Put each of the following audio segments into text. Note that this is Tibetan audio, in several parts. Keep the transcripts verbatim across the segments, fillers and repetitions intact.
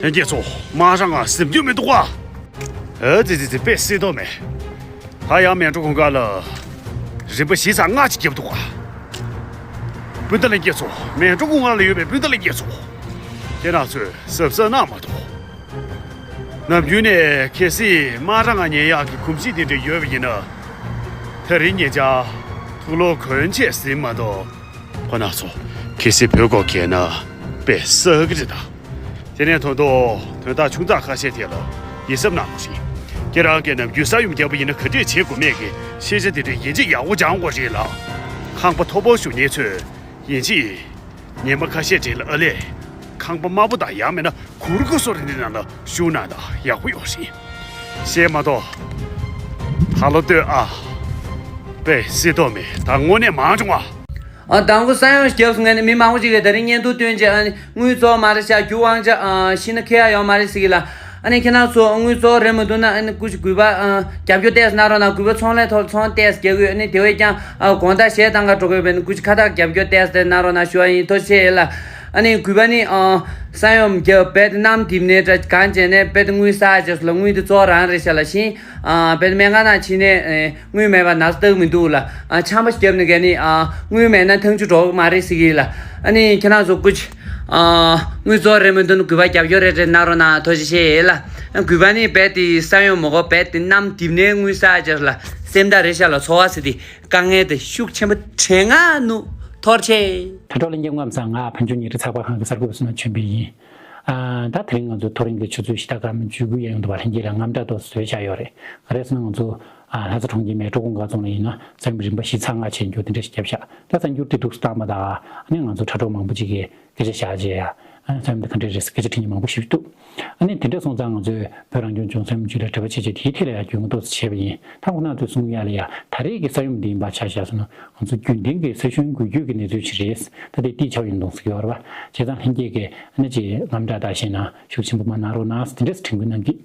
ལྷན་རྒྱས་ཚོ། མ་རང་ང་སེམས་འགྱུར་མི་འདུག་ག་ཨ་ཙི་ཙི་ཙི། དཔེ་སྲིད་དོ་མེད། ད་ཡང་མལ་གྲོ་གུང་དཀར་ལ་རིམ་པ་བཞི་ཙམ་ལྔ་ཅིག་བརྒྱབ་འདུག་ག་སྤུན་ཟླ་ལྷན་རྒྱས་ཚོ། མལ་གྲོ་གུང་དཀར་ལ་ཡོད་པའི་སྤུན་ཟླ་ལྷན་རྒྱས་ཚོ། ཁྱེད་རང་ཚོས་གཟབ་གཟབ་གནང་མ་གཏོགས། ནམ་རྒྱུན་ནས་གལ་སྲིད་མ་རང་ང་ཉན་ཡག་གི་གོམས་གཤིས་དེ་འདྲ་ཡོད་པ་ཡིན་ན། དེ་རིང་ཉེ་ཆར་དུག་ལོག་གོན་ཆས་ཟིན་མ་གཏོགས། ཁོ་ན་ཚོ་གལ་སྲིད་བོད་སྐོར་གྱི་ན་དཔེ་བསགས་ཀྱི་རེད་ད། དེ་ནས་ད་དུང་དོན་དག་ཆུང་ཙག་ཁ་ཤས་དེ་ལ་ཡིད་གཟབ་གནང་དགོས་ཤིང་། ཁྱེད་རང་གིས་ནམ་རྒྱུན་ས་ཡོམ་བརྒྱབ་པ་ཡིན་ན་ག་འདྲས་བྱེད་དགོས་མེད་ཀྱི་ཤེས་བྱ་དེ་འདྲ་ཡིན་གཅིག་ཡག་པོ་སྦྱང་དགོས་རེད་ལ། ཁང་པ་མཐོ་པོ་བཞུགས་མཁན་ཚོས་ཡིན་གཅིག་ཉི་མ་ཁ་ཤས་རིང་ལ་ཨ་ལས། ཁང་པ་དམའ་པོ་དང་ཡང་མིན་ན་གུར་གུ་སོགས་རེ་འདི་ནང་ལ་བཞུགས་གནང་དང་ཡག་པོ་ཡོད་རེད། བཤད་མ་གཏོགས། ད་ལོ་ལྟོས་ཨ། དཔེ་སྲིད་དོ་མེད། ད་དངོས་གནས་མང་བྱུང་བ། ཨ། དང་པོ་ས་ཡོམ་བརྒྱབ་སོང་ངས་ནི་མི་མང་པོ་ཅིག་གིས་ད་རིང་བརྙན་ཐུང་བཏོན་རྗེས། ཨ་ནི་དངུལ་རྫོགས་མ་རེད་ཤག་རྒྱུ་དབང་ཆ། ཨ། ཤི་ན་ཁེ་ཡ་ཡོད་མ་རེད་ཟེར་གི་ལ། ཨ་ནི་ཁྱེད་རང་ཚོ་དངུལ་རྫོགས་རེད་མི་འདུག་ན། ཨ་ནི་སྐུ་མཁྱེན་གུས་པ། ཨ། རྒྱབ་སྐྱོར་ཏོག་ཙམ་གནང་རོགས་གནང་། གུས་པ་ཚོང་ལས་ཐོག་ཚོང་ཏོག་ཙམ་རྒྱག་གི་ཡོད། ཨ་ནི་དེ་བས་ཀྱང་། ཨ། དགོང་དག་གཞས་བཏང་ག་འགྲོ་གི་ཡོད་པས་ནི་སྐུ་མཁྱེན་ཁ་ཐག་རྒྱབ་སྐྱོར་ཏོག་ཙམ་གནང་རོགས་གནང་ཞུ་བ་ཡིན། ཐུགས་རྗེ་ཆེ་ལ། ཨ་ནི་གུས་པ་ནི། ཨ། ས་ཡོམ་བརྒྱབ་རྦད་དེ་གནམ་རྡིབ་ནས་འདྲ་གང་བྱས་ནས་རྦད་དེ་དངུལ་བསགས་བྱས་སོང་ལ། དངུལ་དེ་རྫོགས་རང་རེད་ཤག་ལ་ཤིང་། ཨ། རྦད་དེ་སྨན་ཁང་ནང་ཕྱིན་ནས། ཨེ། དངུལ་མེད་པ་ན་ཚ་བཏགས་མི་འདུག་ལ། ཨ། ཆམ་པ་བརྒྱབ་ནས་གས་ནི། ཨ། དངུལ་མེད་ན་ཐང་ཆུ་འགྲོ་གི་མ་རེད་ཟེར་གི་ལ། ཨ་ནི་ཁྱེད་རང་ཚོ་སྐུ་མཁྱེན། ཨ། དངུལ་རྫོགས་རེད་མི་འདུག་ན་གུས་པ་རྒྱབ་སྐྱོར་རེ་རེ་གནང་རོགས་གནང་། ཐུགས་རྗེ་ཆེ་ལ། ཨ། གུས་པ་ནི་རྦད་དེ་ས་ཡོམ་མ་གོ་རྦད་དེ་གནམ་རྡིབ་ནས་དངུལ་བསགས་བྱས་སོང་ལ། སེམས་ཐག་རེད་ཤག་ལ། ཚོར་བ་ཟེར་དེ་དཀའ་ངལ་དེ་ཤུགས་ཆེན་པོ་དྲན་ང་ནུ། ཐུགས་རྗེ་ཆེ། དྲ་གྲོགས་ལྷན་རྒྱས་སྐུ་ཁམས་བཟང་། ང་ཕན་ཆད་ཉིན་རེའི་ཚགས་པར་ཁང་གི་གསར་འགོད་པ་བསོད་ནམས་ཆོས་འཕེལ་ཡིན། ཨ། ད་དེ་རིང་ང་ཚོ་ཐོ་རེངས་ཀྱི་ཆུ་ཚོད་བཞི་དང་སྐར་མ་བཅུ་དགུ་ཡན་ལ་ཡོད་པ་ལྷན་རྒྱས་ལ་དངངས་སྐྲག་ཏོག་ཙམ་བཟོས་བཞག་ཡོད་རེད། ག་རེ་ཟེར་ན་ང་ཚོ། ཨ། ལྷ་ས་གྲོང་ཁྱེར་མལ་གྲོ་གུང་དཀར་རྫོང་ལ་ཡིན་ན་ས་ཡོམ་རིམ་པ་བཞི་ཙམ་ལྔ་བྱས་འགྱོ་དེ་འདྲ་ཞིག་བརྒྱབ་ཤག་ད་གསར་འགྱུར་དེ་འདུག་སེ་བཏང་པ་དང་། ཨ་ནི་ང་ཚོ་དྲ་གྲོགས་མང་པོ་ཅིག་གིས་སྐད་ཆ་བཞག་བྱས་ཡ། ཨ། ས་ཡོམ་དེ་ག་འདྲས་རེད་ཟེར་སྐད་ཆ་དྲི་མཁན་མང་པོ་ཞིག་འདུག་ཨ་ནི་དེ་འདྲ་སོང་ཙང་ང་ཚོས་བོད་རང་སྐྱོང་ལྗོངས་ས་ཡོམ་བརྒྱུད་ལ་འབྲེལ་བ་བྱས་བྱས་དེའི་ཐད་ལ་ཡང་རྒྱུས་མངའ་ཏོག་ཙམ་བྱས་པ་ཡིན། ད་ཁོ་ན་ཚོས་གསུང་ཡ་ལ་ཡ། ད་རེས་ཀྱི་ས་ཡོམ་འདི་ཡིན་པ་ཆ་བཞག་སོང་ན་ང་ཚོ་རྒྱུན་ལྡན་གྱི་ས་ཞིང་འགུལ་སྐྱོད་ཀྱི་གནས་ཚུལ་ཞིག་རེད། ད་དེ་ཏི་ཆའོ་ཡིན་དོང་ཟེར་གྱི་ཡོད་རེད་པ། བྱས་ཙང་ལྷན་རྒྱས་ཀྱིས་ཨ་ནི་ཅིག་དངངས་སྐྲག་ད་བཞེས་ན་ཤུགས་ཆེན་པོ་མ་གནང་རོགས་གནང་། དེ་འདྲས་དྲན་སྐུལ་གནང་གི།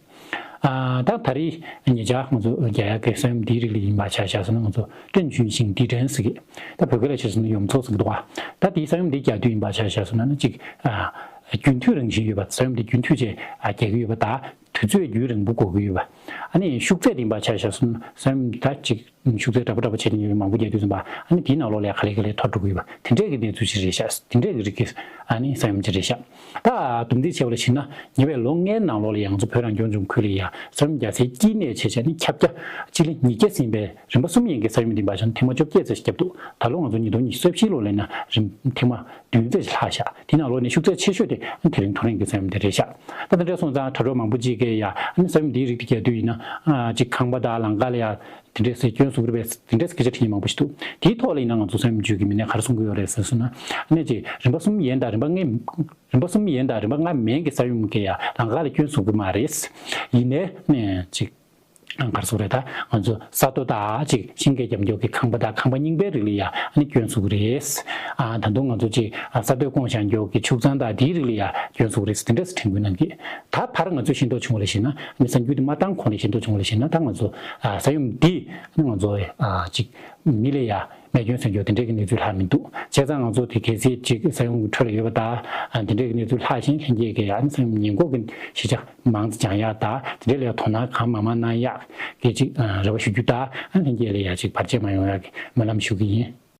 ཨ། ད་ད་རེས་ཉེ་ཆར་ང་ཚོ་རྒྱག་ཡག་གི་ས་ཡོམ་འདིའི་རིགས་ལ་ཡིན་པ་ཆ་བཞག་སོང་ན་ང་ཚོ་ཀྲེན་ཅུན་ཤིང་ཏི་ཀྲན་ཟེར་གི། ད་བོད་སྐད་ལ་བྱས་སོང་ན་ཡོམ་ཚོགས་ཟེར་གི་འདུག་ག་ད་དེའི་ས་ཡོམ་འདི་རྒྱག་དུས་ཡིན་པ་ཆ་བཞག་སོང་ན་ཅིག་ཨ། རྒྱུན་མཐུད་རང་བཞིན་ཡོད་པ། ས་ཡོམ་འདི་རྒྱུན་མཐུད་བྱས། ཨ། རྒྱག་གི་ཡོད་པ་དང་། དུས་ཚོད་རྒྱུན་རིང་པོ་འགོར་གི་ཡོད་པ། ཨ་ནི་ཤུགས་ཚད་དེ་ཡིན་པ་ཆ་བཞག་སོང་ན་ས་ཡོམ་ད་ཅིག་ཤུགས་ཚད་འདྲ་པོ་འདྲ་པོ་བྱས་ཏེ་ཡོད་མང་པོ་རྒྱག་དུས་ཙམ་པ། ཨ་ནི་དེའི་ནང་ལོགས་ལ་ཡ་ག་ལེ་ག་ལེ་འཐོར་འགྲོ་གི་ཡོད་པ། དེ་འདྲས་ཀྱི་གནས་ཚུལ་ཅིག་རེད་ཤག་དེ་འདྲས་ཀྱི་རིགས་ཀྱི། ཨ་ནི་ས་ཡོམ་ཅིག་རེད་ཤག་ད་སྡོམ་རྩིས་བྱས་པ་ལ་གཞིགས་ན་ཉེ་བའི་ལོ་ལྔའི་ནང་ལོགས་ལ་ཡ་ང་ཚོ་བོད་རང་སྐྱོང་ལྗོངས་ཁུལ་ལ་ཡ་ས་ཡོམ་རྒྱག་སའི་དཀྱིལ་ནས་བྱས་བྱས་ནི་ཁྱབ་རྒྱ་སྤྱི་ལེ་ཉིས་བརྒྱ་ཟིན་པའི་རིམ་པ་གསུམ་ཡན་གྱི་ས་ཡོམ་འདི་འབའ་ཞིག་ཐེངས་མ་བཅོ་བརྒྱད་ཙམ་ཞིག་བརྒྱབ་འདུག་ད་ལོ་ང་ཚོ་ཉིས་སྟོང་ཉི་ཤུ་རྩ་བཞི་ལོ་ལ་ཡིན་ན་རིམ་ཐེངས་མ་བདུན་ཙམ་ཞིག་ལྷག་ཤག་དེ་ནང་ལོགས་ནས་ཤུགས་ཚད་ཆེ་ཤོས་དེ་དེ་རིང་ཐོ་རེངས་ཀྱི་ས་ཡོམ་དེ་རེད་ཤག་ད་དེ་འདྲ་སོང་ཙང་དྲ་གྲོགས་མང་པོ་ཅིག་གིས་ཡ་ཨ་ནི་ས་ཡོམ་འདིའི་རིགས་དེ་རྒྱག་དུས་ཡིན་ན། ཨ། ཅིག་ཁང་པ་དང་ལམ་ཁ་ལ་ཡ་དེ་འདྲས་སེ་སྐྱོན་བཟོ་གི་རེད་པས། དེ་འདྲས་སྐད་ཆ་དྲི་མཁན་མང་པོ་ཞིག་འདུག་དེའི་ཐོག་ལ་ཡིན་ན་ང་ཚོ་ས་ཡོམ་བརྒྱུད་ཀྱི་མི་སྣས་ག་རེ་གསུང་གི་ཡོད་རེད་ཟེར་སོང་ན། ཨ་ནི་ཅིག་རིམ་པ་གསུམ་ཡན་དང་རིམ་པ་ལྔ། རིམ་པ་གསུམ་ཡན་དང་རིམ་པ་ལྔ་མན་གྱི་ས་ཡོམ་གྱིས་ཡ་ལམ་ཁ་ལ་སྐྱོན་བཟོ་གི་མ་རེད། ཡིན་ནའི་ནས་ཅིག་ག་རེ་ཟེར་དགོས་རེད། ད་ང་ཚོ་ས་རྡོ་དང་ཅིག་ཤིང་སྐས་རྒྱབ་མགྱོགས་ཀྱི་ཁང་པ་དང་ཁང་པ་རྙིང་པའི་རིགས་ལ་ཡ་ཨ་ནི་སྐྱོན་བཟོ་གི་རེད། ཨ། ད་དུང་ང་ཚོ་ཅིག་ས་རྡོས་བསྐོངས་བཞག་མགྱོགས་ཀྱི་ཕྱུགས་ཚང་དང་དེའི་རིགས་ལ་ཡ་སྐྱོན་བཟོ་གི་རེད་ཟེར་དེ་འདྲ་སེ་དྲན་སྐུལ་གནང་གི། ད་བར་ང་ཚོས་ཤེས་རྟོགས་བྱུང་བ་ལ་བཞེངས་ན། ཨ་ནི་གསར་འགྱུར་དེ་མ་བཏང་གོང་ལ་ཤེས་རྟོགས་བྱུང་བ་ལ་བཞེངས་ན། ད་ང་ཚོ། ཨ། ས་ཡོམ་འདིས་ཨ་ནི་ང་ཚོ། ཨ། ཅིག་མི་ལ་ཡ་རྨས་སྐྱོན་ཟེར་རྒྱུ་དེ་འདྲས་ཀྱི་གནས་ཚུལ་ལྷག་མི་འདུག་བྱས་ཙང་ང་ཚོ་དེ་གལ་སྲིད་ཅིག་ས་ཡོམ་གྱི་ཁྲོད་ལ་ཡོད་པ་དང་། ཨ། དེ་འདྲས་ཀྱི་གནས་ཚུལ་ལྷག་བཞིན་ལྷན་རྒྱས་ཀྱིས་ཨ་ནི་ས་ཡོམ་ཉེན་འགོག་གི་ཤེས་བྱ་མང་ཙམ་སྦྱང་ཡག་དང་། དེ་འདྲས་ལ་ཡ་དོ་སྣང་གང་མང་མང་གནང་ཡག་གི་ཅིག་ཨ། རེ་བ་ཞུ་རྒྱུ་དང་། ཨ། ལྷན་རྒྱས་ལ་ཡ་ཅིག་བར་ཆད་མ་ཡོང་ཡག་གི་སྨོན་ལམ་ཞུ་གི་ཡིན།